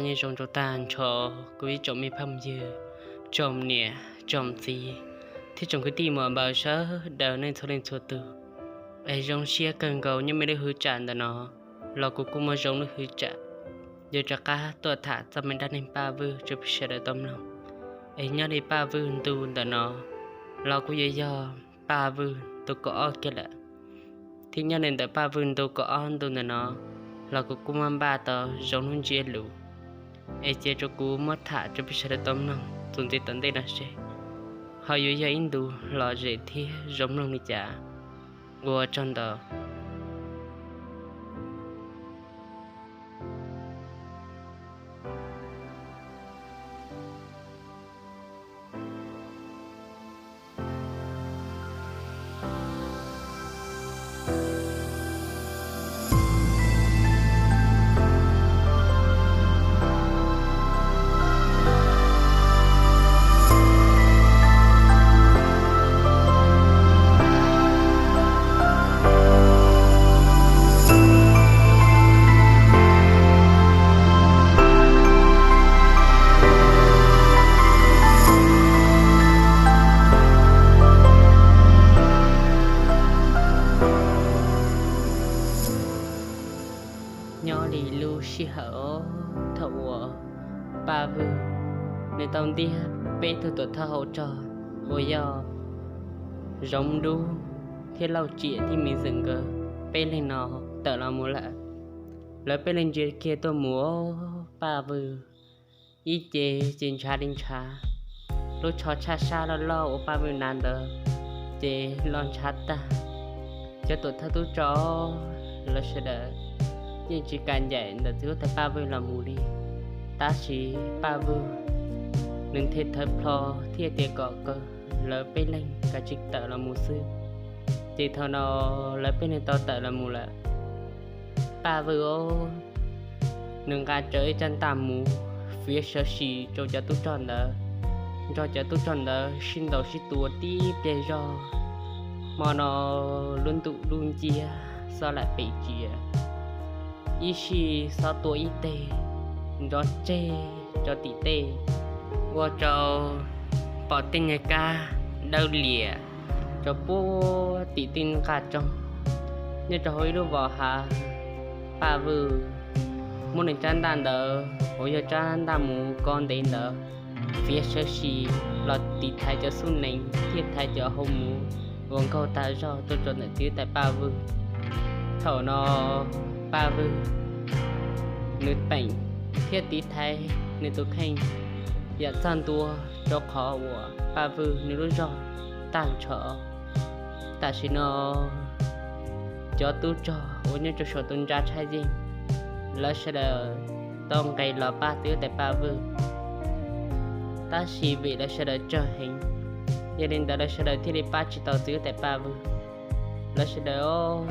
Nyob zoo rau tag nrho kuv ib tsoom me phooj ywg, tsoom niam tsoom txiv, thiab tsoom kwv tij muam npawg sawv daws nej txhua leej txhua tus. Es zoo siab kawg nkaus nyob me lub hwv tsam ntawm no los kuv kuj muaj zoo lub hwv tsam yuav rov qab tuaj tham txoj me dab neeg Paj Vwj rau peb sawv daws tau mloog. Es nyob li Paj Vwj ntu ntawm no los kuj yuav yog Paj Vwj ntu kaum ob kiag lawm. Thiab nyob li ntawm Paj Vwj ntu kaum ob ntu ntawm no los kuv kuj muaj npaj tau zoo lub ntsiab lus, es cia rau kuv muab tham rau peb sawv daws tau mloog txuas ntxiv tom ntej no seb ho yuav yog ib ntu lom zem thiab zoo mloog li cas. Ua tsaug ntau. Nyob li lub sij hawm thaum uas Paj Vwj nws tau ntiab peb tug tuam thawj hauv rog uas yog Zoov Dub thiab Lauj Tsiam thiab Me Zwm nkawd peb leeg no tawm los mus lawm. Lawv peb leeg ntsia kiag tuaj mus, Paj Vwj ib ce ces ntshav li ntshav, lub tsho tshaj sab loj loj uas Paj Vwj hnav ntawd ces los ntshav tag. Cov tuam thawj tub rog lawv sawv daws yeej tsis kam ncaim ntawm txiv huab tais Paj Vwj los mus li, tab sis Paj Vwj nws nthe thawv plho thiab tias kom lawv peb leeg kav tsij tawm los mus xwb. Ces thaum no lawv peb leeg tau tawm los mus lawm. Paj Vwj nws nqa rawv ib rab ntaj mus fiav sawv sim rau cov tub rog ntawd, nrog cov tub rog ntawd sib ntaus sib tua tib pliag zog. Hmo no lub ntuj dub nciab xob lam pem tsiav, ib sij xob tua ib teg nrov tseg rau tim tej, ua rau pom tej niag kab dawb liam rau puag tim tej nqaj rooj. Nyob rau hauv ib lub vos hav, Paj Vwj muab nws rab ntaj ntawd uas yog rab ntaj mus kov ntev ntawd fiav sawv sim los tiv thaiv cov xub nees thiab thaiv cov hau mus uas nkaug tas zog tuaj rau ntawm txiv huab tais Paj Vwj. Thaum no Paj Vwj nws peem thiab tiv thaiv nws tus kheej yam txog ntua rau qhov uas Paj Vwj nws lub zog tag nrho. Tam sim no cov tub rog uas nyob rau saum tus ntsa tshaj yeej, lawv sawv daws tau nqes los pab txiv huab tais Paj Vwj, tab sis vim lawv sawv daws tsawg heev, yog li ntawd lawv sawv daws thiaj li pab tsis tau txiv huab tais Paj Vwj. Lawv sawv daws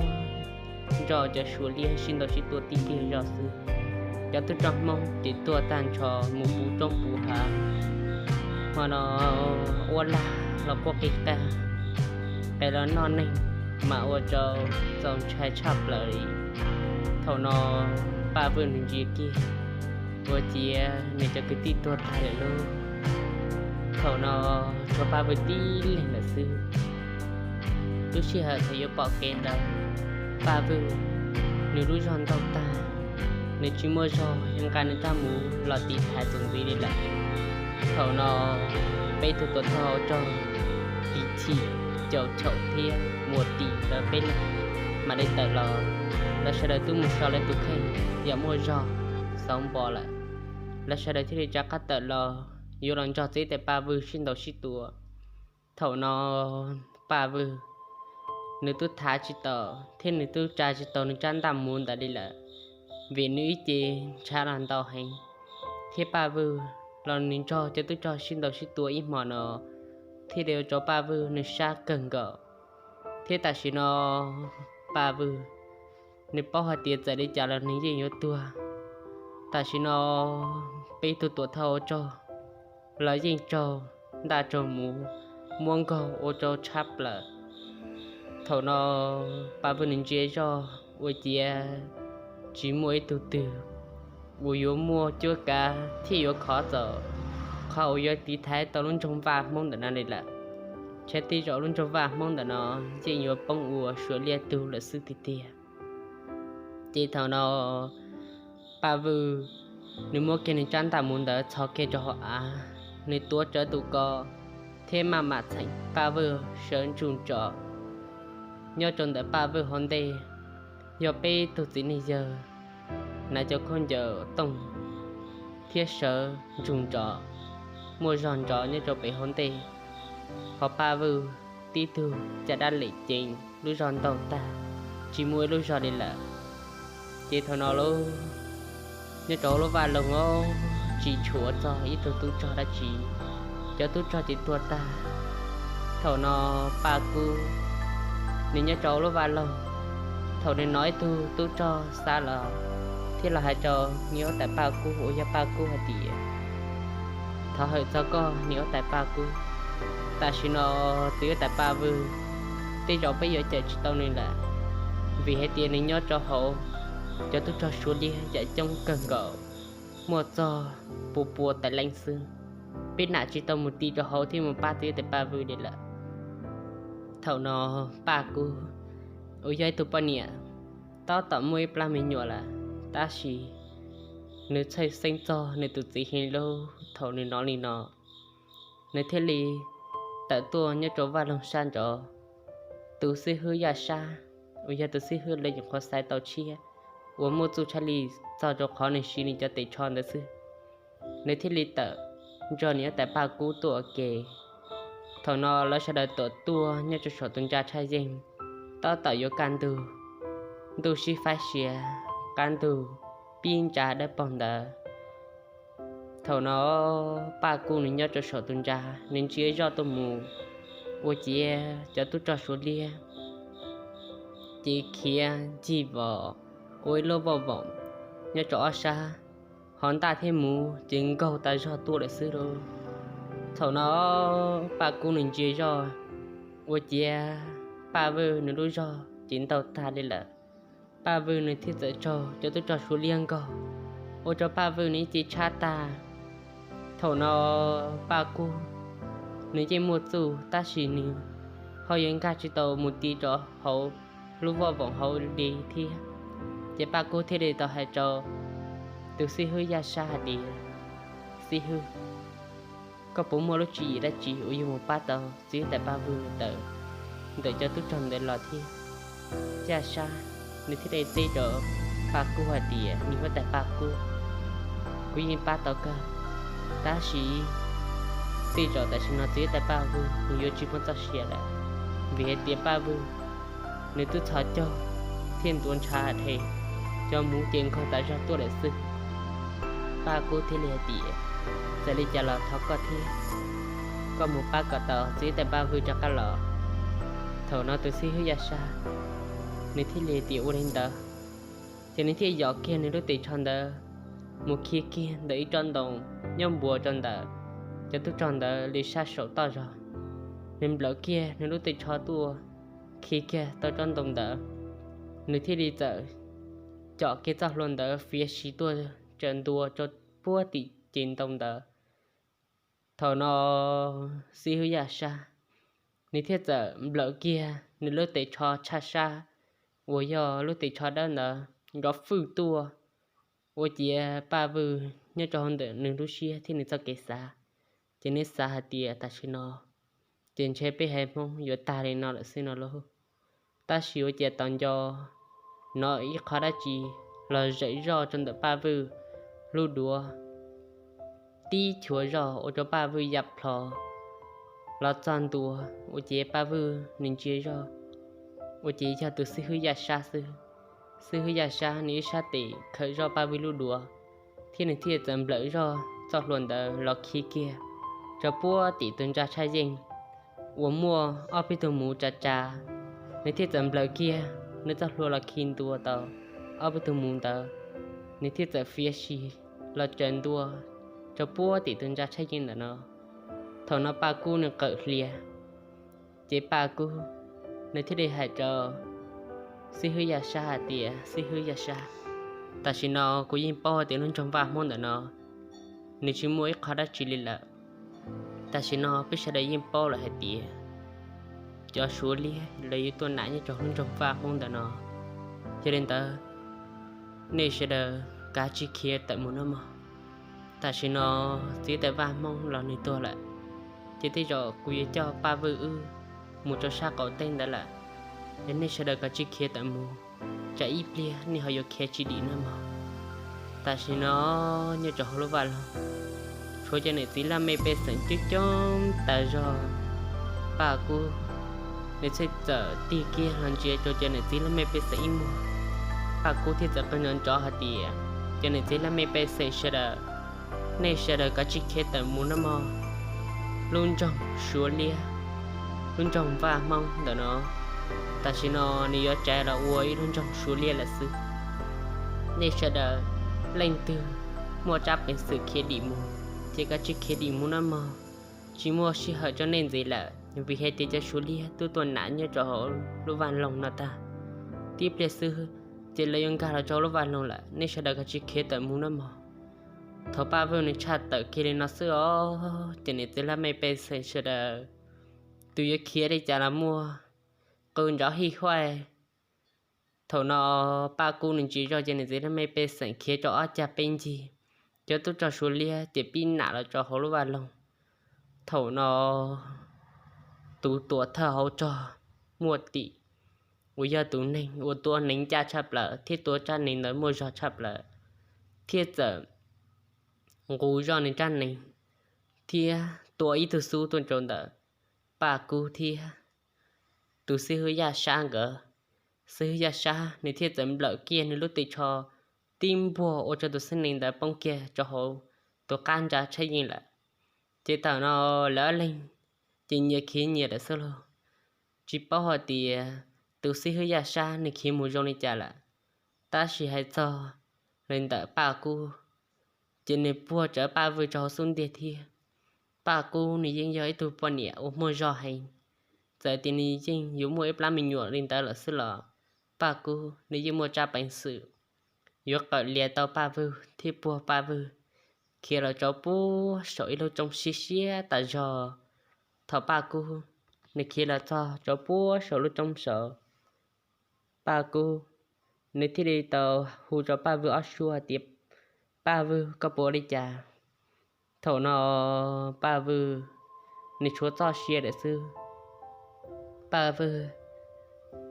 nrog cov Suav liab sib ntaus sib tua tib pliag zog xwb. Cov tub rog Hmoob ces tuag tag nrho mus puv roob puv hav. Hmo no ua lag los quaj qig qaj, qe los noj neeg, mas ua rau txaus ntshai tshaj plaws li. Thaum no Paj Vwj nws ntsia kiag, ua ciav nws cov kwv tij tuag tag lawm lauj. Thaum no tshuav Paj Vwj tib leeg lawm xwb. Lub sij hawm thaum yuav pom kev ntawd, Paj Vwj nws lub zog ntaug tag, nws tsis muaj zog yuav nqa nws rab mus los tiv thaiv txuas ntxiv li lawm. Thaum no peb tug tuam thawj hauv rog Lis Chim, Caum Thaum thiab Muas Tim lawv peb leeg mam li tawm los. Lawv sawv daws twb mus so lawv tus kheej yam muaj zog xauv npo lawm. Lawv sawv daws thiaj li rov qab tawm los yuav los nrog txiv huab tais Paj Vwj sib ntaus sib tua. Thaum no Paj Vwj nws twb thav tsis tau thiab nws twb tsa tsis tau nws rab ntaj mus ntawd li lawm, vim nws ib ce ntshav los ntau heev. Thiab Paj Vwj los nws nrog cov tub rog sib ntaus sib tua ib hmo no thiaj li ua rau Paj Vwj nws sab kawg nkaus. Thiab tam sim no Paj Vwj nws paub hais tias txawm li cas los nws yeej yuav tuag. Tam sim no peb tug tuam thawj hauv rog los yeej raug ntaj raug mus muab nkaug ua rau tshab plaws. Thaum no Paj Vwj nws ntsia zoj ua ciav tsis muaj ib tug twg uas yuav muaj cuab kav thiab yuav khov txaus qhov uas yuav tiv thaiv tau lub nroog vaj Hmoob ntawm no li lawm. Tsam tej zaum lub nroog vaj Hmoob ntawm no yeej yuav poob ua suav liaj tug lawm xwb tiag tiag. Ces thaum no Paj Vwj nws muab kiag nws tsab ntaj mus ntawd txhos kiag rau hauv av, nws tuav rawv tus ko thiab maj mam txheem Paj Vwj sawv ntsug nrov. Nyob rau ntawm Paj Vwj hauv ntej yog peb tug txiv neej yawg hnav cov khaub ncaws tooj thiab sawv ntsug nrov, muaj zog nrov nyob rau pem hauv ntej. Ho Paj Vwj tib tug caj dab lem ceev lub zog ntaug tag, tsis muaj ib lub zog li lawm. Ces thaum no lub, nyob rau lub vaj loog tsis tshuav txog ib tug tub rog dab tsi, cov tub rog ces tuag tag. Thaum no Paj Kub nws nyob rau lub vaj loog, thaum nws hnov ib tug tub rog xa los thiab los hais rau niam huab tais Paj Kub uas yog Paj Kub hais tias, thov hawm txog koj niam huab tais Paj Kub, tam sim no txiv huab tais Paj Vwj tej zaum peb yuav cawm tsis tau nws lawm, vim hais tias nws nyob rau hauv cov tub rog Suav liab yam coob kawg nkaus, muaj txog pua pua tais leej xwb, peb nam tsis tau mus ti rau hauv thiab mus pab txiv huab tais Paj Vwj li lawm. Thaum no Paj Kub uas yog ib tug poj niam tab tom muaj ib plab me nyuam lawm, tab sis nws txhawj xeeb txog nws tus txiv heev li. Thaum nws hnov li no, nws thiaj li tawm tuaj nyob rau vaj loog sab nraud. Tus xib hwb Yaj Sab uas yog tus xib hwb lawv nyuam qhuav xaiv tau tshiab uas muaj txuj tshaj li txog rau qhov nws siv nws cov tes tsho ntawd xwb, nws thiaj li tawm nrog niam huab tais Paj Kub tuaj ua ke. Thaum no lawv sawv daws tuaj tuaj nyob rau saum tus ntsa tshaj yeej, tab tom yuav kaj ntug, ntuj sib faib sia, qab ntug pib ntsa dawb paug ntawd. Thaum no Paj Kub nws nyob rau saum tus ntsa, nws ntsia zoj tuaj mus, ua ciav cov tub rog Suav liab ces khiav ncig vos ua ib lub voj voom nyob rau ob sab, ho ntaj thiab muv ces nkaug tas zog tuaj lawm xwb lauj. Thaum no Paj Kub nws ntsia zoj, ua ciav Paj Vwj nws lub zog ces ntaug tag li lawm. Paj Vwj nws thiaj txawm raug cov tub rog Suav liab nkaug, ua rau Paj Vwj nws ib ce tshab tag. Thaum no Paj Kub nws yeej muaj txuj tab sis nws ho yuav nkag tsis tau mus ti rau hauv lub voj voom hauv li thiab. Ces Paj Kub thiaj li tau hais rau tus xib hwb Yaj Sab hais tias, xib hwb, koj puas muaj lub tswv yim dab tsi uas yuav mus pab tau txiv huab tais Paj Vwj tawm ntawm cov tub rog ntawd los thiab? Yaj Sab nws thiaj li teb rau Paj Kub hais tias, niam huab tais Paj Kub, kuv yeej pab tau kawg, tab sis tej zaum tam sim no txiv huab tais Paj Vwj nws yuav tsis muaj txoj sia lawm, vim hais tias Paj Vwj nws twb txhos caug thiab ntuav ntshav rhe, cov muv ces nkaug tas zog tuaj lawm xwb. Paj Kub thiaj li hais tias, txawm li cas los thov koj thiab, koj mus pab kom tau txiv huab tais Paj Vwj rov qab los. Thaum no tus xib hwb Yaj Sab nws thiaj li tias ua li ntawd, ces nws thiaj yos kiag nws lub tes tsho ntawd mus khi kiag ntawm ib tsob ntoo nyob npuas rau ntawm cov tub rog ntawd li sab saum toj zog. Nws nplawm kiag nws lub tes tsho tuaj khi kiag tau tsob ntoo ntawd, nws thiaj li txawm com kiag txoj hlua ntawd fiav si tuaj tsaws ntua rau puag tim ces ntoo ntawd. Thaum no xib hwb Yaj Sab nws thiaj txawm nplawm kiag nws lub tes tsho tshaj sab uas yog lub tes tsho dawb ntawd nrov fwj tuaj, ua ciav Paj Vwj nyob rau hauv ntawm nws lub siab thiab nws txoj kev xav, ces nws xav hais tias tam sim no ces ntshe peb haiv Hmoob yuav tag li no lawm xwb no lauj. Tab sis ua ciav tos nco hnov ib qho dab tsi los zawm zoj rau ntawm Paj Vwj lub duav, tib chuav zoj ua rau Paj Vwj ya plho los txog ntua, ua ciav Paj Vwj nws ntsia zoj, ua ciav yog tus xib hwb Yaj Sab xwb. Xib hwb Yaj Sab nws ib sab tes khawm zoj Paj Vwj lub duav, thiab nws thiaj txawm nplawm zoj txoj hlua ntawd los khi kiag rau puag tim tus ntsa tshaj yeej uas muaj ob peb tug muv tsav tsav. Nws thiaj txawm nplawm kiag nws txoj hlua los khi ntua tau ob peb tug muv ntawd, nws thiaj txawm fiav si los tsaws ntua rau puag tim tus ntsa tshaj yeej ntawm no. Thaum no Paj Kub nws qawm hlias, ces Paj Kub nws thiaj li hais rau xib hwb Yaj Sab hais tias, xib hwb Yaj Sab, Tam sim no kuv yeej paub hais tias lub nroog Vaj Hmoob ntawm no nws tsis muaj ib qho dab tsi li lawm. Tam sim no peb sawv daws yeej paub lawm hais tias cov Suav liab lawv yuav tuaj nam nyob rau lub nroog Vaj Hmoob ntawm no. Yog li ntawd, nej sawv daws kav tsij khiav tawm mus nawb mog. Tam sim no txiv tawm Vaj Hmoob los nws tuag lawm, ces tej zaum kuv yuav coj Paj Vwj wb mus rau sab qaum teb ntawd lawm. Nej sawv daws kav tsij khiav tawm mus, tsam ib pliag nej ho yuav khiav tsis dim nawb mog. Tam sim no nyob rau hauv lub vaj loog, tshuav cov niam txiv laj mej pej xeem coob coob tas zog. Paj Kub nws thiaj txawm tig kiag los ntsia rau cov niam txiv laj mej pej xeem ib muag. Paj Kub thiaj txawm qw nrov nrov hais tias, cov niam txiv laj mej pej xeem sawv daws, nej sawv daws kav tsij khiav tawm mus nawb mog. Lub nroog Suav liab, lub nroog Vaj Hmoob ntawm no, tam sim no nws yuav rais los ua ib lub nroog Suav liab lawm xwb. Nej sawv daws, leej twg muaj tsab peev xwm khiav dim mus, ces kav tsij khiav dim mus nawb mog. Tsis muaj sij hawm rau nej ntxiv lawm, vim hais tias cov Suav liab twb tuaj nam nyob rau hauv lub vaj loog no tag. Tib pliag xwb, ces lawv yuav nkag los rau lub vaj loog lawm, nej sawv daws kav tsij khiav tawm mus nawb mog. Thaum Paj Vwj nws tshaj tawm kiag li no xwb os, ces niam txiv laj mej pej xeem sawv daws, tus yuav khiav li cas los muaj, qw nrov hij huaj. Thaum no Paj Kub nws ntsia zoj ces niam txiv laj mej pej xeem khiav rau ob cag peb ncig, cov tub rog Suav liab ces pib nam los rau hauv lub vaj loog. Thaum no tus tuam thawj hauv rog Muaj Tim, uas yog tus neeg uas tua neev ncaj tshaj plaws thiab tua tsab neev ntawd muaj zog tshaj plaws, thiaj txawm nqus zoj nws tsab neev thiab tua ib tug xub tuaj rau ntawm Paj Kub thiab tus xib hwb Yaj Sab nkawd. Xib hwb Yaj Sab nws thiaj txawm nplawm kiag nws lub tes tsho tib npuag ua rau tus xib nees ntawd poob kiag rau hauv tus qab ntsa tshab yeej lawm. Ces thaum no lawv ob leeg ces nyias khiav nyias lawm xwb lauj. Tsis paub hais tias tus xib hwb Yaj Sab nws khiav mus zoo li cas lawm, tab sis hais txog li ntawm Paj Kub, ces nws puag rawv Paj Vwj rau hauv xub ntiag thiab. Paj Kub nws yeej yog ib tug poj niam uas muaj zog heev, txawm tias nws yeej yuav muaj ib plab me nyuam li ntawd lawm xwb los Paj Kub nws yeej muaj tsab peev xwm yuav qawm lias tau Paj Vwj thiab puag Paj Vwj khiav los rau puag saum ib lub roob siab siab tas zog. Thaum Paj Kub nws khiav los txog rau puag saum lub roob saud, Paj Kub nws thiaj li tau hu rau Paj Vwj ob suab tias, Paj Vwj, koj puas ua li cas? Thaum no Paj Vwj nws tshuav txoj sia lawm xwb. Paj Vwj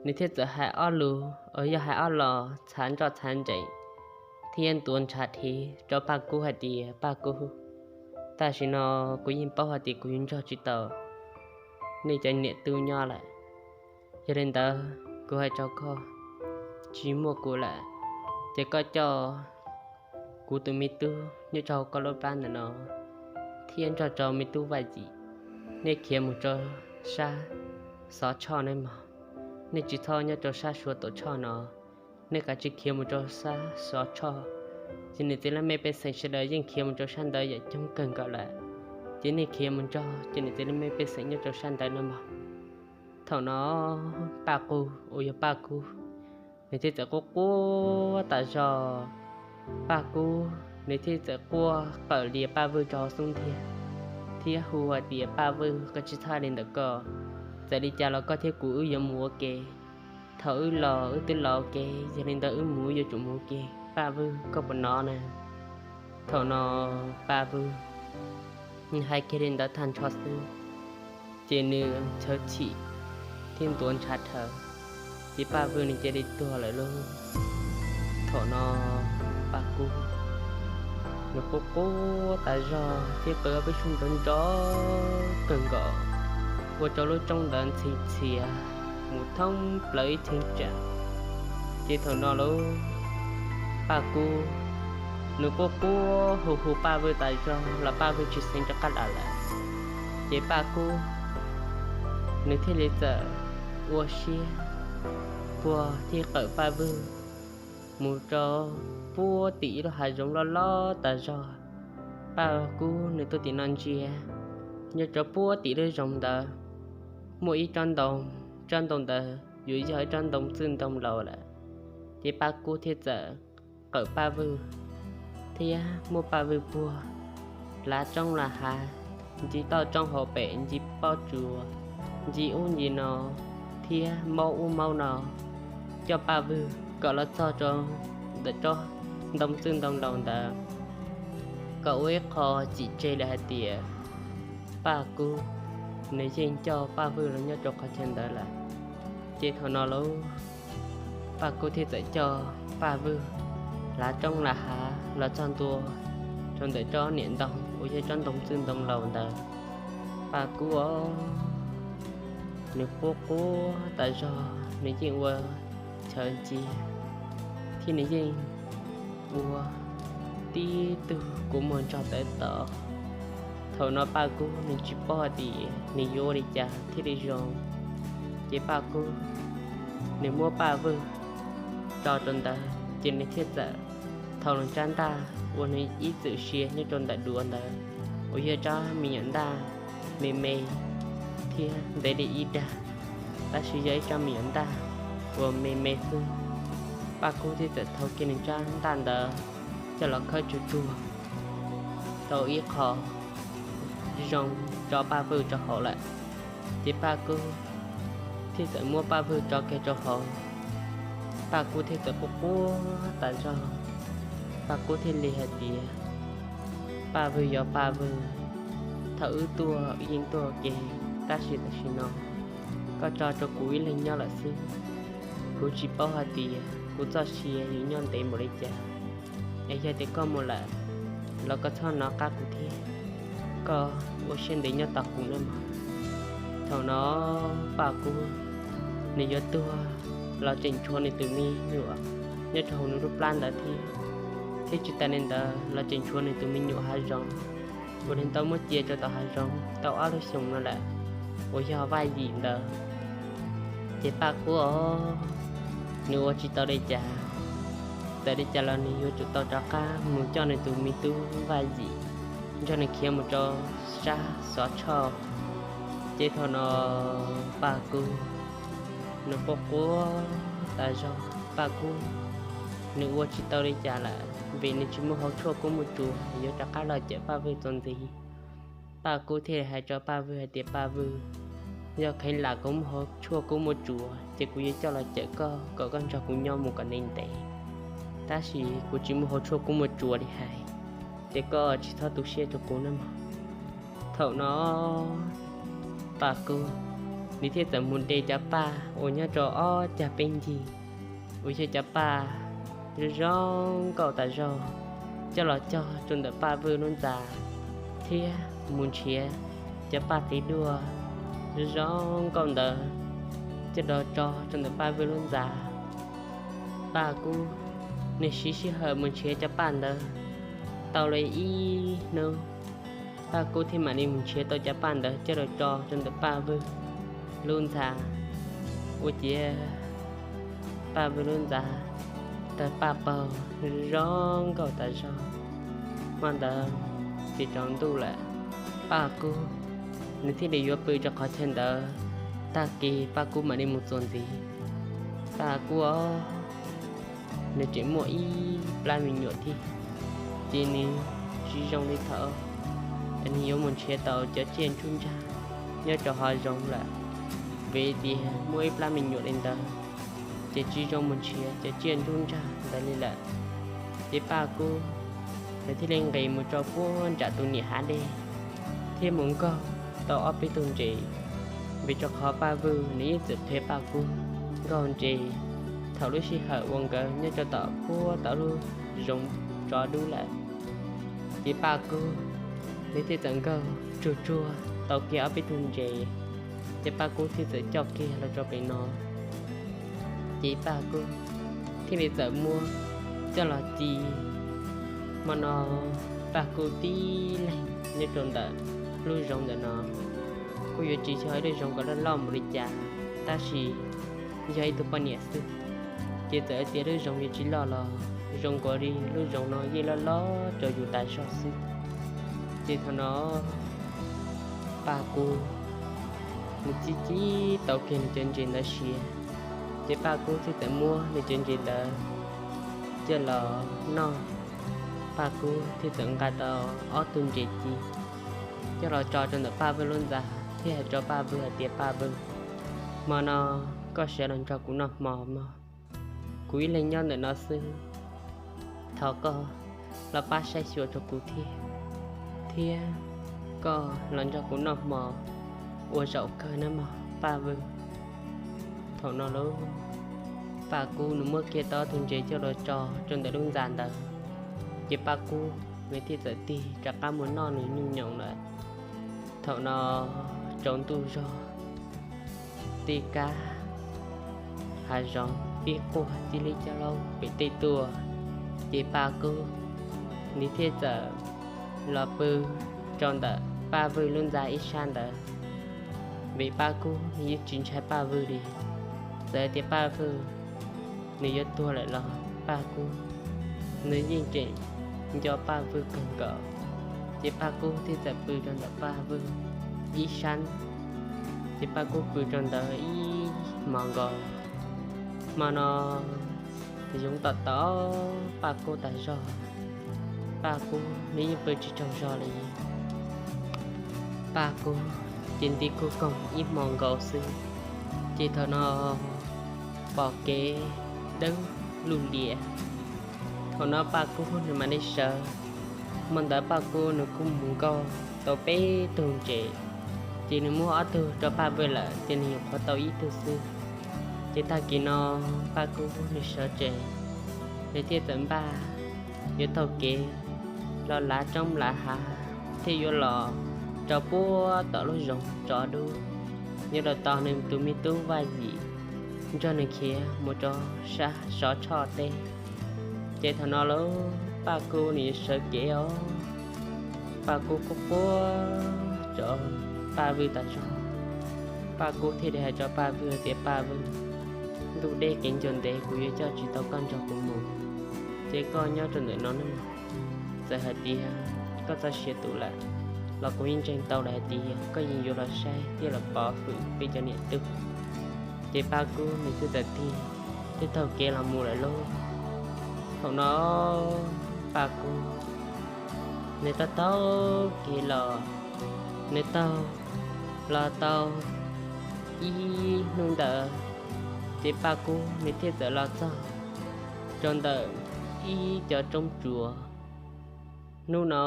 nws thiaj txawm hais ob lus, yog hais ob los txhav nroj txhav nrees thiab ntuav ntshav thiv rau Paj Kub hais tias, Paj Kub, tam sim no kuv yeej paub hais tias kuv yuav nrog tsis tau nej cov niam tub nyob lawm. Yog li ntawd kuv hais rau koj, tsis muaj kuv lawm, ces koj coj kuv tus me tub nyob rau koj lub plab ntawm no thiab nrog rau me tub Vaj Yim, nej khiav mus rau sab Xov Tshoj nawb mog. Nej tsis txhob nyob rau sab Suav Tuam Tshoj no, nej kav tsij khiav mus rau sab Xov Tshoj. Ces niam txiv laj mej pej xeem sawv daws yeej khiav mus rau sab ntawd yam coob kawg nkaus lawm, ces nej khiav mus nrog ces niam txiv laj mej pej xeem nyob rau sab ntawd nawb mog. Thaum no Paj Kub uas yog Paj Kub, nws thiaj txawm quaj quaj tas zog. Paj Kub nws thiaj txawm quaj qawm lias Paj Vwj rau hauv xub ntiag thiab hu hais tias, Paj Vwj, koj tsis txhob li ntawm koj, txawm li cas los koj thiab kuv wb yuav mus ua ke. Thaum wb los wb twb los ua ke, yog li ntawd wb mus wb yuav tsum mus ua ke, Paj Vwj, koj puas hnov na? Thaum no Paj Vwj nws hais kiag li ntawd tag nrho xwb, ces nws txhawv chim thiab ntuav ntshav dhawv, ces Paj Vwj nws cia li tuag lawm lauj. Thaum no Paj Kub nws quaj quaj tas zog thiab qw ob peb suab nrov nrov kawg nkaus, ua rau lub roob ntawd ntxhi ntxhias mus thoob plaws ib cheeb tsam. Ces thaum no lauj, Paj Kub nws quaj quaj hu hu Paj Vwj tas zog los Paj Vwj tsis xeev rov qab los lawm. Ces Paj Kub nws thiaj li txawm ua siab puag thiab qawm Paj Vwj mus rau puag tim ib lub hav zoov loj loj tas zog. Paj Kub nws tuaj tim no ntsia, nyob rau puag tim lub zoov ntawd muaj ib tsob ntoo, tsob ntoo ntawd yuav yog ib tsob ntoo txwj ntoo laus lawm. Ces Paj Kub thiaj txawm qawm Paj Vwj thiab muab Paj Vwj puag lav roob lav hav, ncig toj roob hauv pes, ncig pob tsuas, ncig ub ncig no, thiab maub ub maub no, coj Paj Vwj kom los txog rau ntawm tsob ntoo txwj ntoo laus ntawd, kom ua ib qho cim tseg lawm hais tias Paj Kub nws yeej coj Paj Vwj los nyob rau qhov chaw ntawd lawm. Ces thaum no lauj, Paj Kub thiaj txawm coj Paj Vwj lav roob lav hav los txog ntua rau ntawm tsob niam ntoo uas yog tsob ntoo txwj ntoo laus ntawd. Paj Kub os, nws quaj quaj tas zog, nws yeej ua chaw ncia, thiab nws yeej ua tib tug kua muag ntsog tawv tod. Thaum no Paj Kub nws tsis paub hais tias nws yuav ua li cas thiaj li zoo. Ces Paj Kub nws muab Paj Vwj tso rau ntawd, ces nws thiaj txawm thau nws rab ntaj uas nws ib txwm sia nyob rau ntawm duav ntawd, uas yog rab me nyuam ntaj me me thiab ntev li ib dag, tab sis yog ib rab me nyuam ntaj uas me me xwb. Paj Kub thiaj txawm thau kiag nws rab ntaj ntawd coj los khawb tsuag tsuag tau ib qho zoo tso Paj Vwj rau hauv lawm. Ces Paj Kub thiaj txawm muab Paj Vwj tso kiag rau hauv. Paj Kub thiaj txawm quaj quaj tas zog. Paj Kub thiaj li hais tias, Paj Vwj yog Paj Vwj, thaum wb tuaj wb yeej tuaj ua ke, tab sis tam sim no koj tso rau kuv ib leeg nyob lawm xwb. Kuv tsis paub hais tias kuv txoj sia yuav nyob ntev npaum li cas, es yog tias koj mus lawm los koj txhob hnov qab kuv thiab, koj ua siab ntev nyob tos kuv nawb mog. Thaum no Paj Kub nws yuav tuag los tseem tshuav nws tus me nyuam nyob rau hauv nws lub plab ntawd thiab, thiab tsis tas li ntawd los tseem tshuav nws tus me nyuam hav zoov uas nws tau muab cia rau tom hav zoov tau ob lub xyoos no lawm, uas yog Vaj Yim ntawd. Ces Paj Kub os, nws ua tsis tau li cas, txawm li cas los nws yuav tsum tau rov qab mus coj nws tus me tub Vaj Yim nrog nws khiav mus rau sab Xov Tshoj. Ces thaum no Paj Kub nws quaj quaj tas zog, Paj Kub nws ua tsis tau li cas lawm vim nws tsis muaj hauv tshuaj kub muaj tsuas yuav rov qab los cawm Paj Vwj txuas ntxiv. Paj Kub thiaj hais rau Paj Vwj hais tias, Paj Vwj, yog kheev lam kuv muaj hauv tshuaj kub muaj tsuas ces kuv yuav coj los cawm koj kom koj nrog kuv nyob mus kom ntev ntev, tab sis kuv tsis muaj hauv tshuaj kub muaj tsuas li hais, ces koj tsis txhob tu siab rau kuv nawb mog. Thaum no Paj Kub nws thiaj txawm mus de cov paj uas nyob rau ob cag peb ncig uas yog cov paj zoo zoo nkauj tas zog coj los cog rau ntawm Paj Vwj lub ntxa, thiab mus nrhiav cov paj tiv duaj zoo zoo nkauj ntawd coj los tso rau ntawm Paj Vwj lub ntxa. Paj Kub nws siv sij hawm mus nrhiav cov paj ntawd tau li ib hnub, Paj Kub thiaj mam li mus nrhiav tau cov paj ntawd coj los tso rau ntawm Paj Vwj lub ntxa. Ua ciav Paj Vwj lub ntxa tawg paj paug zoo nkauj tas zog. Hmo ntawd tsis tsaus ntuj lawm, Paj Kub nws thiaj li yuav pw rau qhov chaw ntawd. Tag kis Paj Kub mam li mus txuas ntxiv. Paj Kub nws tseem muaj ib plab me nyuam thiab, ces nws tsis zoo li thaum nws yuav mus nrhiav tau cov tsiaj ntsub ntsag nyob rau hav zoov lawm, vim tias muaj ib plab me nyuam li ntawd, ces tsis zoo mus nrhiav cov tsiaj ntsub ntsag ntawd li lawm. Ces Paj Kub nws thiaj li nqis mus rau puag nram tus niam hav dej, thiab mus nkaug tau ob peb tug ntses, vim rau qhov Paj Vwj nws ib txwm qhia Paj Kub nkaug ntses thaum lub sij hawm uas nkawd nyob rau tom puag tom lub zoov tsov dub lawm. Ces Paj Kub nws thiaj txawm nkaug tsuag tsuag tau kiag ob peb tug ntses, ces Paj Kub thiaj txawm coj kiag los rau pem no. Ces Paj Kub thiaj li txawm muab coj los ci. Hmo no Paj Kub tib leeg nyob rau ntawm lub zoov ntawm no, kuj yuav tsis yog ib lub zoov kom loj loj npaum li cas, tab sis yog ib tug poj niam xwb, ces txawm hais tias lub zoov yuav tsis loj los zoo nkaus li lub zoov no yeej loj loj rau yus tas zog xwb. Ces thaum no Paj Kub nws ci ci tau kiag nws cov ntses ntawd siav, ces Paj Kub thiaj txawm muab nws cov ntses ntawd coj los noj. Paj Kub thiaj txawm nqa tau ob tug ntses ci coj los tso rau ntawm Paj Vwj lub ntxa thiab hais rau Paj Vwj hais tias, Paj Vwj, hmo no koj sawv los nrog kuv noj hmo mog. Kuv ib leeg nyob ntawm no xwb, thov koj los pab saib xyuas rau kuv thiab, thiab koj los nrog kuv noj hmo ua zaum kawg nawb mog Paj Vwj. Thaum no lauj, Paj Kub nws muab kiag tau ob tug ntses coj los tso rau ntawm lub ntxa ntawd, ces Paj Kub nws thiaj txawm tig rov qab mus noj nws nyuj nyoos lawm. Thaum no tsaus ntuj zog, tej kab hav zoov pib quaj txij li cov laub pem tej tuaj, ces Paj Kub nws thiaj txawm los pw rau ntawm Paj Vwj lub ntxa ib sab ntawd. Vim Paj Kub nws yeej tsis ntshai Paj Vwj li, txawm tias Paj Vwj nws yuav tuag lawm los Paj Kub nws yeej tseem nco Paj Vwj kawg nkaus. Ces Paj Kub thiaj txawm pw rau ntawm Paj Vwj ib sab, ces Paj Kub pw rau ntawd ib hmos nkaus. Hmo no yoov tom tom Paj Kub tas zog, Paj Kub nws yeej pw tsis tsaug zog li. Paj Kub ces nti kug koog ib hmos nkaus xwb, ces thaum no pom kev dawb lug lias. Thaum no Paj Kub nws mam li sawv. Hmo ntawd Paj Kub nws kuj mus nkaug tau peb tug ntses, ces nws muab ob tug rau Paj Vwj lawm ces nws nyuam qhuav tau ib tug xwb. Ces tag kis no Paj Kub nws sawv tsees, nws thiaj txawm npaj yuav taug kev los lav roob lav hav thiab yuav los rau puag tom lub zoov tsov dub, yuav los tos nws tus me tub Vaj Yim nrog nws khiav mus rau sab Sov Tshoj teb. Ces thaum no lauj, Paj Kub nws yuav sawv kev os, Paj Kub quaj quaj rau Paj Vwj tas zog. Paj Kub thiaj li hais rau Paj Vwj hais tias, Paj Vwj, ntuj deb kev ncua ntev, kuv yuav coj tsis tau koj nrog kuv mus, ces koj nyob rau ntawm no nawb. Txawm hais tias koj txoj sia tu lawm los kuv yeej ntseeg tau lawm hais tias koj yeej yuav los saib thiab los pov hwm peb cov niam tub. Ces Paj Kub nws thiaj txawm tig, thiaj taug kev los mus lawm lauj. Thaum no Paj Kub nws taug taug kev los, nws taug los tau ib hnub ntawd, ces Paj Kub nws thiaj txawm los txog rau ntawm ib cov roob tsuas. Hnub no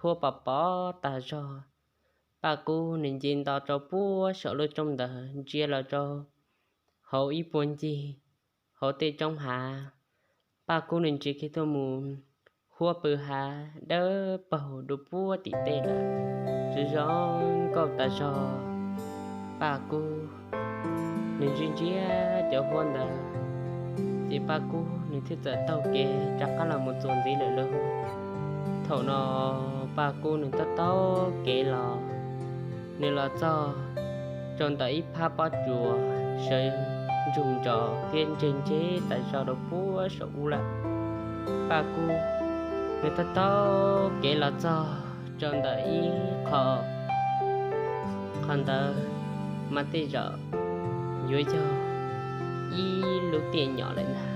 huab pos pos tas zog, Paj Kub nws nce nto rau puag saum lub roob ntawd ntsia los rau hauv ib puag ncig hauv tej roob hav. Paj Kub nws ntsia kiag tuaj mus, huab pw hav dawb paug dua puag tim tej lawm, zoo zoo nkauj tas zog. Paj Kub nws ntsia ntsia cov huab ntawd, ces Paj Kub nws thiaj txawm taug kev rov qab los mus txuas ntxiv lawm lauj. Thaum no Paj Kub nws taug taug kev los, nws los txog rau ntawm ib phab pob tsuas sawv ntsug nrov thiab ntseg ntseg tas zog rau puag saum ub lawm. Paj Kub nws taug taug kev los txog rau ntawm ib qho, qhov ntawd mas tej zaum yuav yog ib lub tiaj nyom lawm ntag.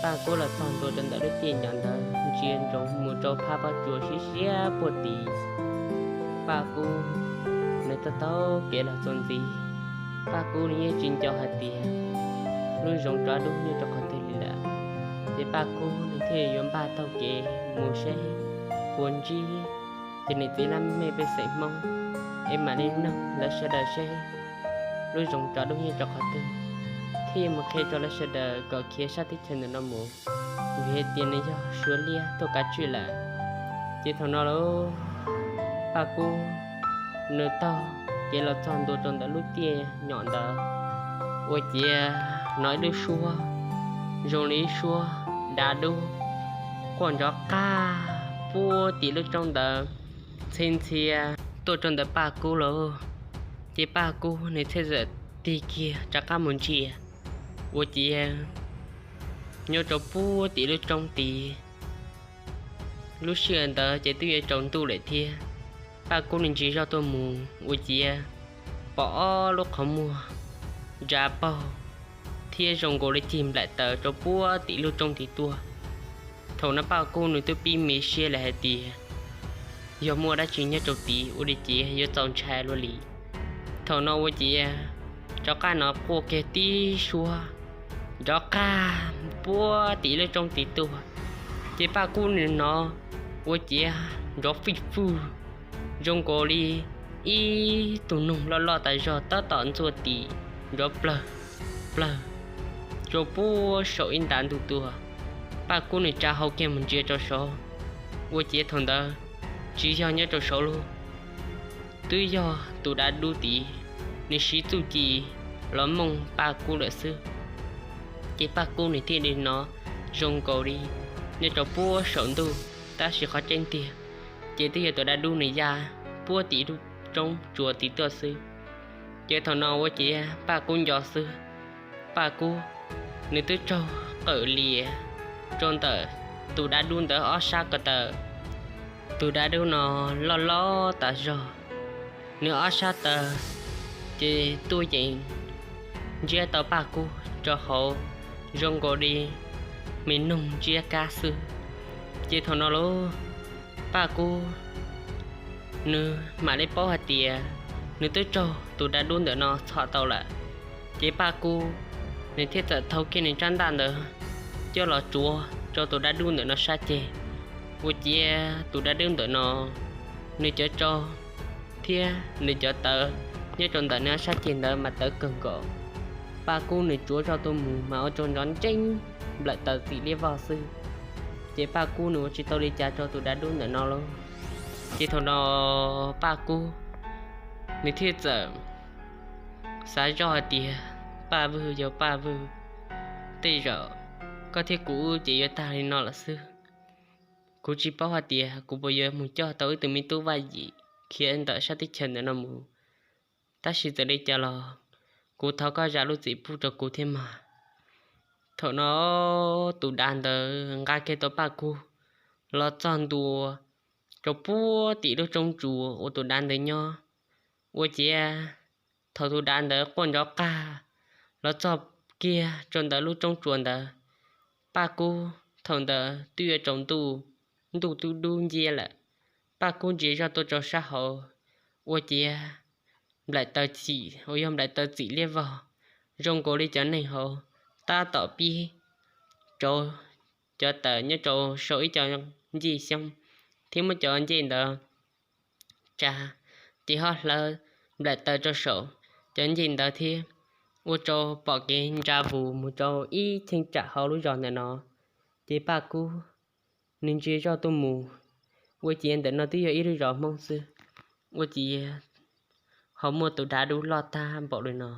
Paj Kub los txog ntua rau ntawm lub tiaj nyom ntawd ntsia ntsoov mus rau phab pob tsuas siab siab puag tim. Paj Kub nws taug taug kev los txuas ntxiv, Paj Kub nws yeej tsis nco hais tias lub zoov tsov dub nyob rau qhov twg li lawm. Ces Paj Kub nws thiaj yuav npaj taug kev mus seb puas ntsib cov niam txiv laj mej pej xeem Hmoob, es mam li nug lawv sawv daws seb lub zoov tsov dub nyob rau qhov twg, thiaj mus qhia rau lawv sawv daws kom khiav sab teb chaws ntawm no mus, vim hais tias nws yog Suav liab tuaj kav tswj lawm. Ces thaum no lauj, Paj Kub nws taug kev los txog ntua rau ntawm lub tiaj nyom ntawd, ua ciav hnov ib lub suab zoo li ib suab dav dub quaj nrov qaj puag tim lub roob ntawd ntxhi ntxhia tuaj rau ntawm Paj Kub lauj. Ces Paj Kub nws thiaj txawm tig kiag rov qab mus ntsia, ua ciav nyob rau puag tim lub roob tid. Lub sij hawm ntawd ces twb yuav tsaus ntuj lawm thiab. Paj Kub nws ntsia zoj tuaj mus ua ciav pom ob lub qhov muag ntsa paug thiab zoo nkaus li cig nplaim taws rau puag tim lub roob tid tuaj. Thaum no Paj Kub nws twb pib me siab lawm hais tias yog muaj dab tsi nyob rau tid ua li cas yuav txaus ntshai luaj li. Thaum no ua ciav rov qab no quaj kiag tib suab nrov qaj puag tim lub roob tid tuaj. Ces Paj Kub nws hnov ua ciav nrov fij fwj zoo nkaus li ib tug noog loj loj tas zog tab tom ntxuaj tim nrov plawg plawg rau puag saum ib nta ntug tuaj. Paj Kub nws tsa hau kiag mus ntsia rau saud, ua ciav thaum ntawd tsis yog nyob rau saud lawm, twb yog tus dav dub tid, nws siv txuj ci los mooj Paj Kub lawm xwb. Ces Paj Kub nws thiaj li hnov zoo nkaus li nyob rau puag saum ntuj, tab sis qhov tseeb tiag ces twb yog tus dav dub nws ya puag tim lub roob tsuas tid tuaj xwb. Ces thaum no ua ciav Paj Kub nco xwb, Paj Kub nws twb raug qawm lias rau ntawm tus dav dub ntawd ob sab ko taw. Tus dav dub no loj loj tas zog, nws ob sab taw ces tuaj yeem ntsiab tau Paj Kub rau hauv zoo nkaus li me noog ntsiab kab xwb. Ces thaum no lauj, Paj Kub nws mam li paub hais tias nws twb raug tus dav dub ntawm no txhom tau lawm. Ces Paj Kub nws thiaj txawm thau kiag nws tsab ntaj ntawd coj los tsuav rau tus dav dub ntawm no sab ceg. Ua ciav tus dav dub ntawm no nws cov tsau thiab nws cov tawv nyob rau ntawm nws ob sab ceg ntawd mas tawv kawg nkaus. Paj Kub nws tsuav zoj tuaj mus mas ua rau nrov nreeb nplaim taws txim liab vog xwb. Ces Paj Kub nws ua tsis tau li cas rau tus dav dub ntawm no lauj. Ces thaum no Paj Kub nws thiaj txawm xav zoj hais tias, Paj Vwj, yog Paj Vwj, tej zaum koj thiab kuv wb ces yuav tag li no lawm xwb. Kuv tsis paub hais tias kuv puas yuav mus coj tau wb tus me tub Vaj Yim khiav ntawm sab teb chaws ntawm no mus, tab sis txawm li cas los kuv thov koj zam lub txim pub rau kuv thiab mas. Thaum no tus dav ntawd nqa kiag tau Paj Kub los txog ntua rau puag tim lub roob tsuas uas tus dav ntawd nyob. Ua ciav thaum tus dav ntawd quaj nrov qaj los txog kiag rau ntawm lub roob tsuas ntawd, Paj Kub thaum ntawd twb yuav tsaus ntuj, ntuj twb dub nciab lawm. Paj Kub ntsia zoj tuaj rau sab hauv, ua ciav nplaim taws txim uas yog nplaim taws txim liab vog, zoo nkaus li cov neeg hauv tab tom pib rauv cov taws nyob rau saum ib co ncej xyoob, thiab muab cov ncej ntawd tsa, ces ho hlawv nplaim taws rau saum cov ncej ntawd thiab, ua rau pom kev ntsa vus mus rau ib cheeb tsam hauv lub zos ntawm no. Ces Paj Kub nws ntsia zoj tuaj mus, ua ciav ntawm no twb yog ib lub zos Hmoob xwb, ua ciav ho muaj tus dav dub loj tag npaum li no.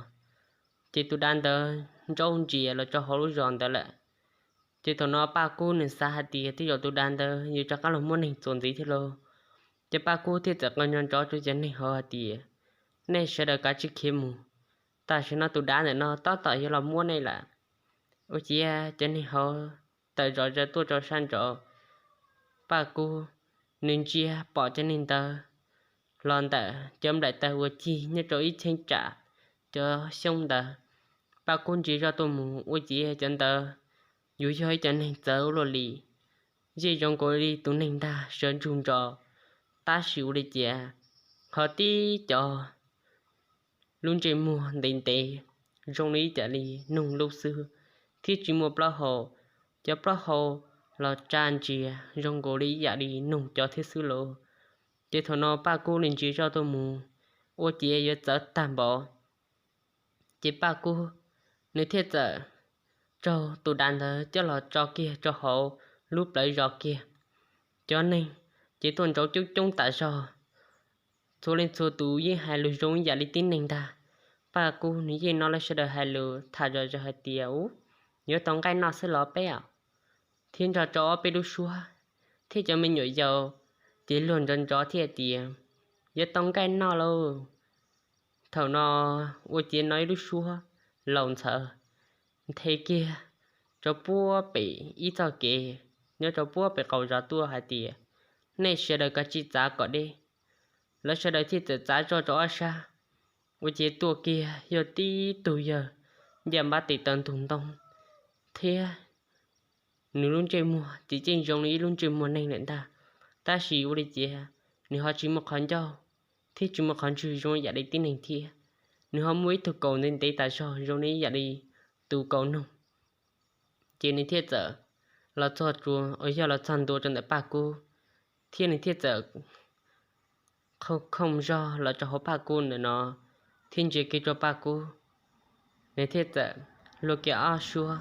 Ces tus dav ntawd ntsaub ntsia los rau hauv lub zos ntawd lawm. Ces thaum no Paj Kub nws xav hais tias tej zaum tus dav ntawd yuav rov qab los muab neeg txuas ntxiv thiab lauj. Ces Paj Kub thiaj txawm qw nrov nrov rau cov neeg hauv hais tias, nej sawv daws kav tsij khiav mus, tam sim no tus dav ntawm no tab tom yuav los muab nej lawm. Ua ciav cov neeg hauv tawm zom zaws tuaj rau sab nraud. Paj Kub nws ntsia pom cov neeg ntawd los ntawm cov nplaim taws uas cig nyob rau ib cheeb tsam cov xyoob ntawd. Paj Kub ntsia zoj tuaj mus ua ciav cov ntawd yuav yog ib cov neeg txawv ua luaj li, yeej zoo nkaus li tus neeg ntag sawv ntsug nrov, tab sis ua li cas ho tib co lub ntsej muag ntev ntev zoo li ib co li noog lub xwb, thiab tsis muaj plaub hau, cov plaub hau los tsa ntsia zoo nkaus li ib yam li noog cov thiab xwb lauj. Ces thaum no Paj Kub nws ntsia zoj tuaj mus ua ciav yuav txawv tag npaum. Ces Paj Kub nws thiaj txawm raug tus dav ntawd coj los tso kiag rau hauv lub plawv zos kiag. Cov neeg ces tuaj ntsauv coob coob tas zog, txhua leej txhua tus yeej hais lus zoo ib yam li tib neeg ntag. Paj Kub nws yeej hnov lawv sawv daws hais lus tham zom zaws hais tias, u, yuav tau nqaij noj xwb los peb os, thiab nrog rau ob peb lub suab, thiab cov me nyuam yaus ces luag nrov nrov thiab hais tias, yuav tau nqaij noj lauj. Thaum no ua ciav hnov ib lub suab laus ntxhawv nthe kiag rau puag pem ib txoj kev nyob rau puag pem qaum zos tuaj hais tias, nej sawv daws kav tsij txav kom deb. Lawv sawv daws thiaj txawm txav zoj rau ob sab, ua ciav tuaj kiag yog tib tug yawg ncaj npab tes taw ntug ntoo, thiab nws lub ntsej muag ces yeej zoo li ib lub ntsej muag neeg lawm ntag. Tab sis ua li cas nws ho tsis muaj qhov ncauj thiab tsis muaj qhov ntswg zoo yam li tib neeg thiab. Nws ho muaj ib tug kaus ntev ntev tas zog zoo li yam li tus kaus noog. Ces nws thiaj txawm los txog tsuas uas yog los txog ntua rau ntawm Paj Kub, thiab nws thiaj txawm khooj zog los rau hauv Paj Kub ntawm no, thiab ntsia kiag rau Paj Kub, nws thiaj txawm luag kiag ob suab.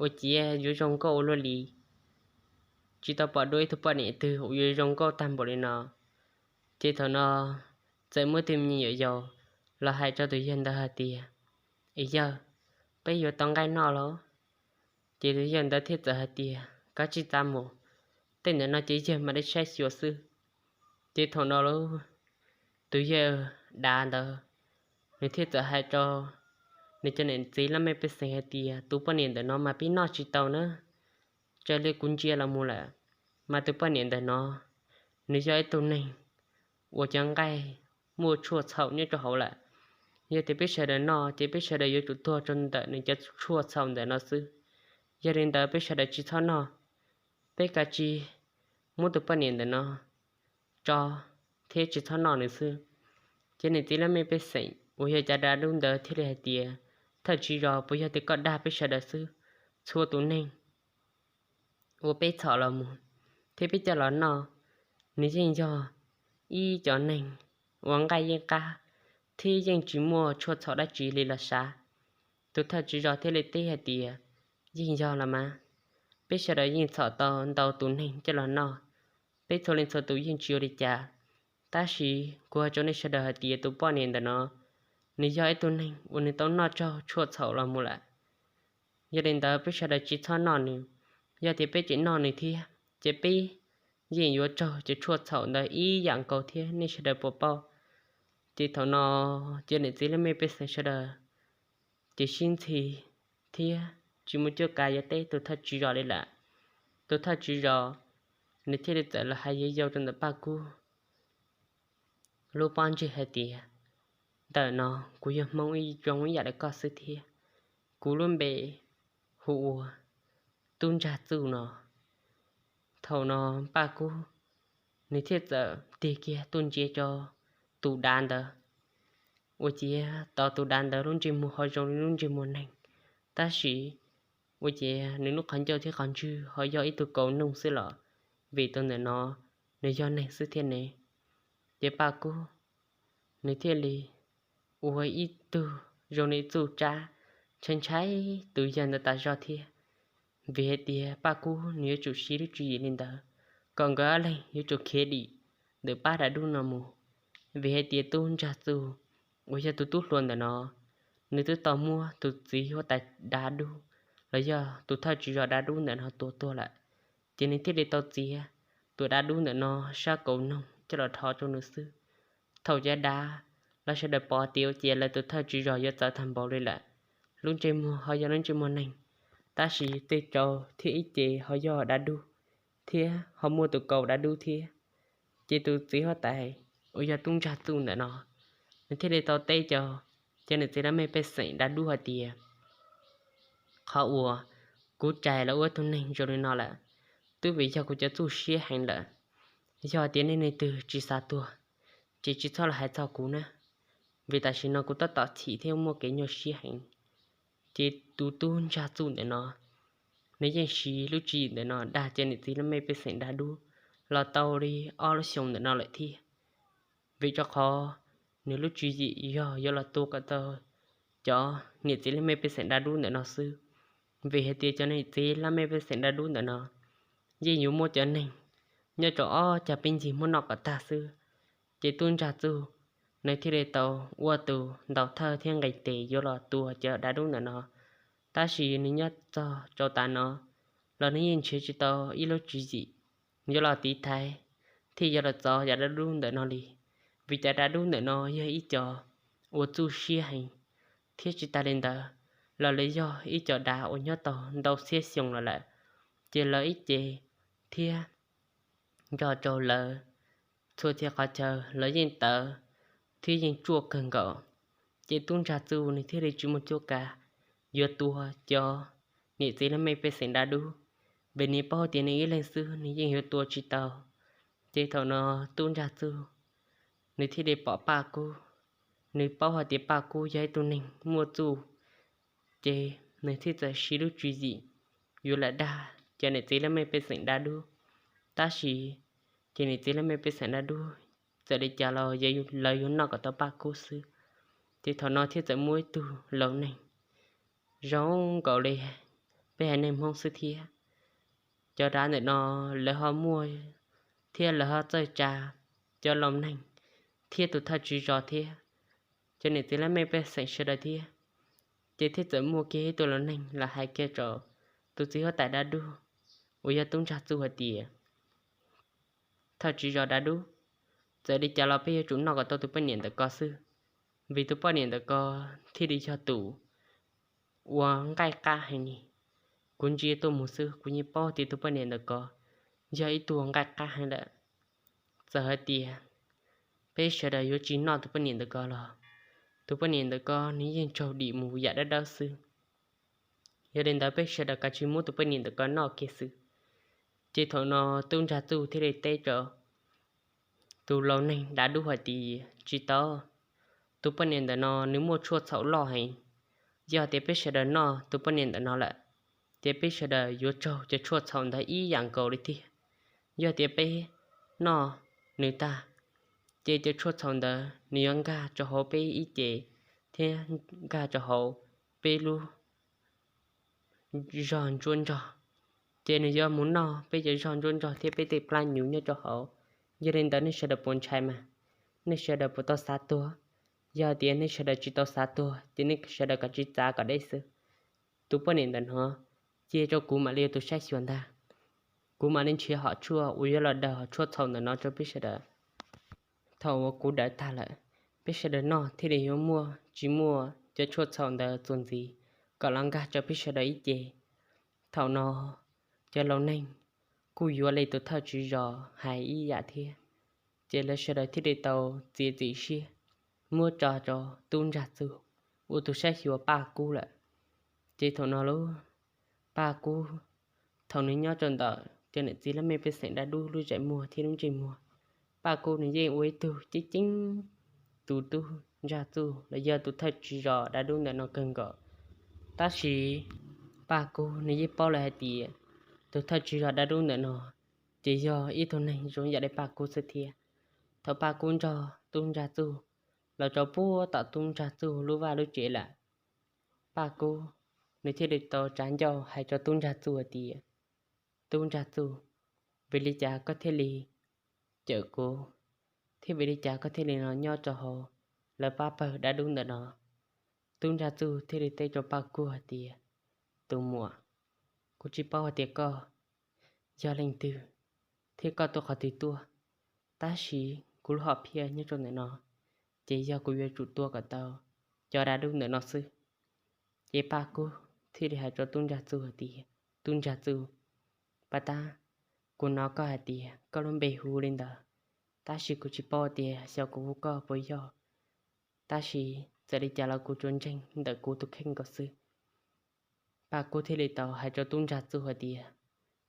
Ua ciav yuav zoo nkauj ua luaj li, tsis tau pom dua ib tug poj niam twg uas yuav zoo nkauj tag npaum li no. Ces thaum no txawm muaj ib tug me nyuam yaus los hais rau tus yawg ntawd hais tias, Es yawg, peb yuav tau nqaij noj los? Ces tus yawg ntawd thiaj txawm hais tias, Koj tsis txaj muag, tej ntawm no ces yawg mam li saib xyuas xwb. Ces thaum no lub tus yawg dav ntawd, nws thiaj txawm hais rau nws cov niam txiv laj mej pej xeem hais tias, Tus poj niam ntawm no mas peb noj tsis tau na. Raws li kuv ntsia los mus lawm, mas tus poj niam ntawm no nws yog ib tug neeg uas cov nqaij muaj tshuaj txhaum nyob rau hauv lawm. Yog tias peb sawv daws noj ces peb sawv daws yuav tsum tuag rau ntawm nws cov tshuaj txhaum ntawm no xwb. Yog li ntawd peb sawv daws tsis txhob noj, peb kav tsij muab tus poj niam ntawm no tso thiab tsis txhob noj nws xwb. Ces niam txiv laj mej pej xeem uas yog cov dav dub ntawd thiaj li hais tias, Thawj tswv zos, puas yog tias koj dag peb sawv daws xwb? Txhua tus neeg uas peb txhom los mus thiab peb coj los noj, nws yeej yog ib cov neeg uas nqaij yeej qab thiab yeej tsis muaj tshuaj txhaum dab tsi li los sav. Tus thawj tswv zos thiaj li teb hais tias, Yeej yog los mas, peb sawv daws yeej txhom tau ntau tus neeg coj los noj, peb txhua leej txhua tus yeej tsis ua li cas. Tab sis kuv hais rau nej sawv daws hais tias tus poj niam ntawm no, nws yog ib tug neeg uas nws tau noj raug tshuaj txhaum los mus lawm. Yog li ntawd peb sawv daws tsis txhob noj nws. Yog tias peb tseem noj nws thiab ces peb yeej yuav raug cov tshuaj txhaum ntawd ib yam nkaus thiab, nej sawv daws puas paub? Ces thaum no cov niam txiv laj mej pej xeem sawv daws ces sib ntxhi thiab tsis muaj cuab kav yuav teb tus thawj tswv zos li lawm. Tus thawj tswv zos nws thiaj li txawm los hais yau yau rau ntawm Paj Kub lub pob ntseg hais tias, Ntawm no kuv yog Hmoob ib zoo ib yam li koj xwb thiab. Kuv lub npe hu ua Tub Ntsag Txuj no. Thaum no Paj Kub nws thiaj txawm tig kiag tuaj ntsia rau tus dav ntawd. Ua ciav tos tus dav ntawd lub ntsej muag ho zoo li lub ntsej muag neeg, tab sis ua ciav nws lub qhov ncauj thiab qhov ntswg ho yog ib tug kaus noog xwb los, vim tus ntawm no nws yog neeg xwb thiab ne. Ces Paj Kub nws thiaj li ua ib tug zoo li txuj tsab ntshai ntshai tus yawg ntawd tas zog thiab. Vim hais tias Paj Kub nws yuav tsum siv lub tswv yim li ntawd, kom nkawd ob leeg yuav tsum khiav dim ntawm pab dav dub no mus. Vim hais tias Tub Ntsag Txuj uas yog tus tub hluas ntawm no, nws twb tau muab tus txiv huab tais dav dub los yog tus thawj tswv zos dav dub ntawm no tua tuag lawm. Ces nws thiaj li tau txiav tus dav dub ntawm no sab kaus noog coj los rho rau nws xwb. Thaum cov dav lawv sawv daws pom tias ua ciav lawv tus thawj tswv zos yuav txawv tag npaum li lawm, lub ntsej muag ho yog lub ntsej muag neeg, tab sis tej rau thiab ib ce ho yog dav dub thiab ho muaj tus kaus dav dub thiab. Ces tus txiv huab tais uas yog Tub Ntsag Txuj ntawm no, nws thiaj li tau teb rau cov niam txiv laj mej pej xeem dav dub hais tias, Qhov uas kuv rais los ua ib tug neeg zoo li no lawm, twb vim yog kuv cov txuj siab heev lawm. Yog tias nej leej twg tsis xav tuag, ces tsis txhob los hais txog kuv na, vim tam sim no kuv tab tom chim thiab muaj kev nyuaj siab heev. Ces tus Tub Ntsag Txuj ntawm no, nws yeej siv lub tswv yim ntawm no dag cov niam txiv laj mej pej xeem dav dub los tau li ob lub xyoo ntawm no lawm thiab. Vim rau qhov nws lub tswv yim yog yuav los tua kom tau cov niam txiv laj mej pej xeem dav dub ntawm no xwb. Vim hais tias cov niam txiv laj mej pej xeem dav dub ntawm no yeej yuav muab cov neeg nyob rau ob cag peb ncig muab noj kom tag xwb. Ces Tub Ntsag Txuj nws thiaj li tau ua tus ntaus thawj thiab nqis tes yuav los tua cov dav dub ntawm no. Tab sis nws nyob txog rau tav no los nws yeej nrhiav tsis tau ib lub tswv yim yuav los tiv thaiv thiab yuav los txov cov dav dub ntawm no li. Vim cov dav dub ntawm no yog ib co uas txuj siab heev, thiab tsis tas li ntawd los lawv yog ib co dav uas nyob tau ntau txhiab xyoo los lawm, ces lawv ib ce thiab nco rau lawv txhua txhia qhov chaw lawv yeej tawv thiab yeej tsuaj kawg nkaus. Ces tub Ntsag Txuj nws thiaj li tsis muaj cuab kav yuav tua cov niam txiv laj mej pej xeem dab dub, vim nws paub tias nws ib leeg xwb nws yeej yuav tua tsis tau. Ces thaum no tub Ntsag Txuj nws thiaj li pom Paj Kub, nws paub hais tias Paj Kub yog ib tug neeg muaj txuj, ces nws thiaj txawm siv lub tswv yim yuav lam dag cov niam txiv laj mej pej xeem dab dub. Tab sis ces niam txiv laj mej pej xeem dab dub txawm li cas los lawv yuav noj kom tau Paj Kub xwb. Ces thaum no thiaj txawm muaj ib tug laus neeg zoo nkaus li peb haiv neeg Hmoob xwb thiab. Cov dab ntawm no lawv ho muaj thiab lawv ho txawj tsa cov laus neeg thiab tus thawj tswv zos thiab cov niam txiv laj mej pej xeem sawv daws thiab. Ces thiaj txawm muaj kiag ib tug laus neeg los hais kiag rau tus txiv huab tais dab dub uas yog tub Ntsag Txuj hais tias, thawj tswv zos dab dub, txawm li cas los peb yuav tsum noj kom tau tus poj niam ntawm ko xwb, vim tus poj niam ntawm ko thiaj li yog tus uas nqaij qab heev li. Kuv ntsia tuaj mus xwb kuv yeej paub tias tus poj niam ntawm ko yog ib tug nqaij qab heev lawm. Txawm hais tias peb sawv daws yuav tsis noj tus poj niam ntawm ko los tus poj niam ntawm ko nws yeej raug dim mus yam dawb dawb xwb. Yog li ntawd peb sawv daws kav tsij muab tus poj niam ntawm ko noj kiag xwb. Ces thaum no tub Ntsag Txuj thiaj li teb rau tus laus neeg dab dub hais tias, tsis tau, tus poj niam ntawm no nws muaj tshuaj txhaum loj heev. Yog tias peb sawv daws noj tus poj niam ntawm no lawm, ces peb sawv daws yuav raug cov tshuaj txhaum ntawd ib yam nkaus li tiag. Yog tias peb noj nws tag, ces cov tshuaj txhaum ntawd nws yuav nkag rau hauv peb ib ce thiab nkag rau hauv peb lub zog ntsuab nrog, ces nws yuav mus noj peb cov zog ntsuab nrog thiab peb tej plab nyuv nyob rau hauv. Yog li ntawd nej sawv daws puas ntshai mas? Nej sawv daws puas tau xav tuag? Yog tias nej sawv daws tsis tau xav tuag ces nej sawv daws kav tsij txav kom deb xwb. Tus poj niam ntawm no cia rau kuv mam li ua tus saib xyuas ntag. Kuv mam li nrhiav hom tshuaj uas yuav los daws hom tshuaj txhaum ntawm no rau peb sawv daws. Thaum uas kuv daws tag lawm, peb sawv daws noj thiaj li yuav muaj tsis muaj cov tshuaj txhaum ntawd txuas ntxiv kom los nkag rau peb sawv daws ib ce. Thaum no cov laus neeg kuj yuav li tus thawj tswv zos hais ib yam thiab, ces lawv sawv daws thiaj li tau txiav txim siab muab tso rau tub Ntsag Txuj ua tus saib xyuas Paj Kub lawm. Ces thaum no lub Paj Kub, thaum nws nyob rau ntawm cov niam txiv laj mej pej xeem dab dub lub zais muag thiab lub ntsej muag, Paj Kub nws yeej ua ib tug ceeb ceeb tus tub Ntsag Txuj los yog tus thawj tswv zos dab dub ntawm no kawg nkaus. Tab sis Paj Kub nws yeej paub lawm hais tias tus thawj tswv zos dab dub ntawm no ces yog ib tug neeg zoo yam li Paj Kub xwb thiab. Thaum Paj Kub nrog tub Ntsag Txuj los rau puag tom tub Ntsag Txuj lub vaj lub tsev lawm, Paj Kub nws thiaj li tau tsa ncauj hais rau tub Ntsag Txuj hais tias, tub Ntsag Txuj, vim li cas koj thiaj li cawm kuv, thiab vim li cas koj thiaj li los nyob rau hauv lawv pab pawg dab dub ntawm no? Tub Ntsag Txuj thiaj li teb rau Paj Kub hais tias, tus muam, kuv tsis paub hais tias koj yog leej twg thiab koj tuaj qhov twg tuaj, tab sis kuv lub hom phiaj nyob rau ntawm no, ces yog kuv yuav tsum tua kom tau cov dab dub ntawm no xwb. Ces Paj Kub thiaj li hais rau tub Ntsag Txuj hais tias, tub Ntsag Txuj, pab tab, kuv hnov koj hais tias koj lub npe hu li ntawd, tab sis kuv tsis paub tias xyov kuv hu koj puas yog, tab sis txawm li cas los kuv tsuas ntseeg ntawm kuv tus kheej nkaus xwb. Paj Kub thiaj li tau hais rau tub Ntsag Txuj hais tias,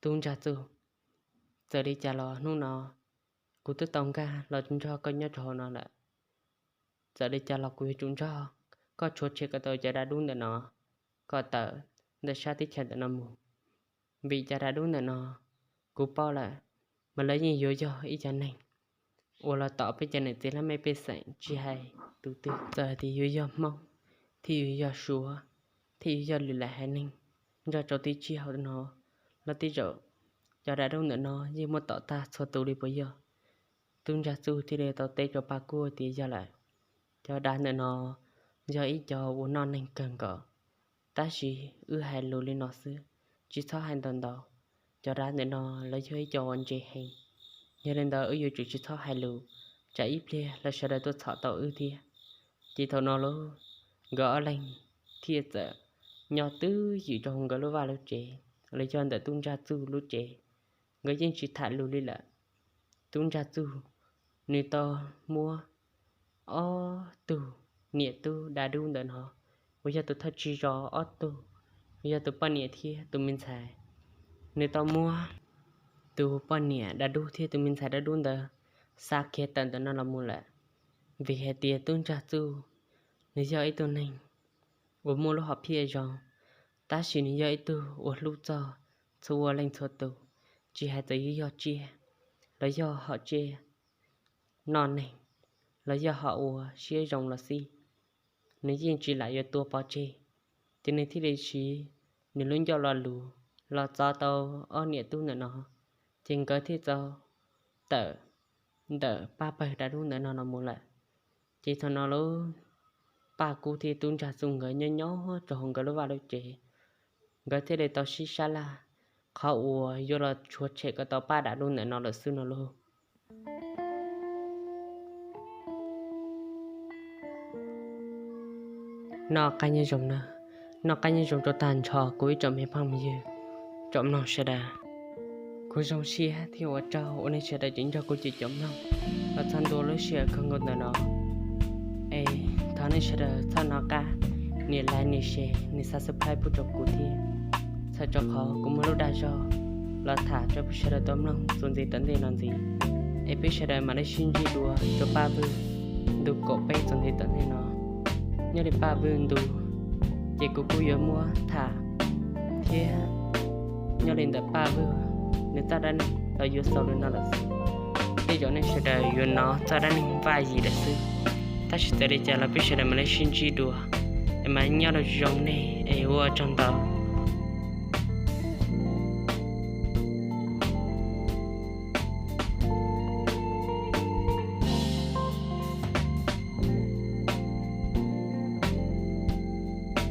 tub Ntsag Txuj, txawm li cas los hnub no kuv twb tau nkag los nrog koj nyob rau hauv no lawm, txawm li cas los kuv yuav tsum nrog koj rhuav tshem kom tau cov dab dub ntawm no kom tawm ntawm sab teb chaws ntawm no mus. Vim cov dab dub ntawm no kuv paub lawm, mas lawv yeej yuav yog ib cov neeg uas los tom peb cov niam txiv laj mej pej xeem tsis hais tus twg, txawm hais tias yuav yog Hmoob, thiab yuav yog Suav, thiab yuav yog lwm lwm haiv neeg nrog rau tib tsij hauv no los tib zaug, cov dab dub ntawm no yeej muaj tom tag txhua tus li puas yog? Tub Ntsag Txuj thiaj li tau teb rau Paj Kub tias yog lawm, cov dab ntawm no yog ib co uas noj neeg kawg nkaus, tab sis wb hais lus li no xwb, tsis txhob hais ntau ntau. Cov dab ntawm no lawv yog ib co uas ntse heev, yog li ntawd wb yuav tsum tsis txhob hais lus, tsam ib pliag lawv sawv daws tuaj txhom tau wb thiab. Ces thaum no lauj, nkawd ob leeg thiaj txawm nyob twj ywm rau hauv nkawd lub vaj lub tsev, los yog ntawm tub Ntsag Txuj lub tsev, nkawd yeej tsis tham lus li lawm. Tub Ntsag Txuj nws tau muab ob tug niam tub da dub ntawm no, uas yog tus thawj tswj zos ob tug, uas yog tus poj niam thiab tus me ntxhais, nws tau muab tus poj niam da dub thiab tus me ntxhais da dub ntawd xa khiav tawm ntawm no los mus lawm. Vim hais tias tub ntsag txuj nws yog ib tug neeg uas muaj lub hom phiaj zoo, tab sis nws yog ib tug uas hlub txog txhua leej txhua tus, tsis hais txawm yog tsiaj los yog hom tsiaj noj neeg los yog hom uas siab zoo los xij, nws yeej tsis lam yuav tua pov tseg. Ces nws thiaj li siv nws lub ncauj lo lus los txov tau ob niam tub ntawm no, ces nkawd thiaj tau tawm ntawm paj pawg da dub ntawm no los mus lawm. Ces thaum no lub paj kub thiab tub ntsag txuj nkawd nyob nyob rau hauv nkawd lub vaj lub tsev, nkawd thiaj li tau sib sab laj qhov uas yuav los tshuav tshem kom tau paj da dub ntawm no lawm xwb no lauj. Noj qab nyob zoo na, noj qab nyob zoo rau tag nrho kuv ib tsoom me phooj ywg, tsoom mloog sawv daws. Kuv zoo siab thiab ua tsaug uas nej sawv daws tseem nrog kuv cim cov mloog los txog ntua lub sij hawm kawg nkaus ntawm no. Es thov nej sawv daws txhob hnov qab nias like, nias share, nias subscribe pub rau kuv thiab. Txhawm rau qhov kuv muaj lub dag zog los tham rau peb sawv daws tau mloog txuas ntxiv tom ntej no ntxiv, es peb sawv daws mam li sib ntsib dua rau paj vwj ntu kaum peb txuas ntxiv tom ntej no. Nyob li paj vwj ntu, ces kuv kuj yuav muab tham thiab nyob li ntawm paj vwj nws txoj dab neeg los yuav xaus li no lawm xwb. Tej zaum nej sawv daws yuav hnov txoj dab neeg Vaj Yim lawm xwb, tab sis txawm li cas los peb sawv daws mam li sib ntsib dua, es mam nyob zoo nej es ua tsaug ntau.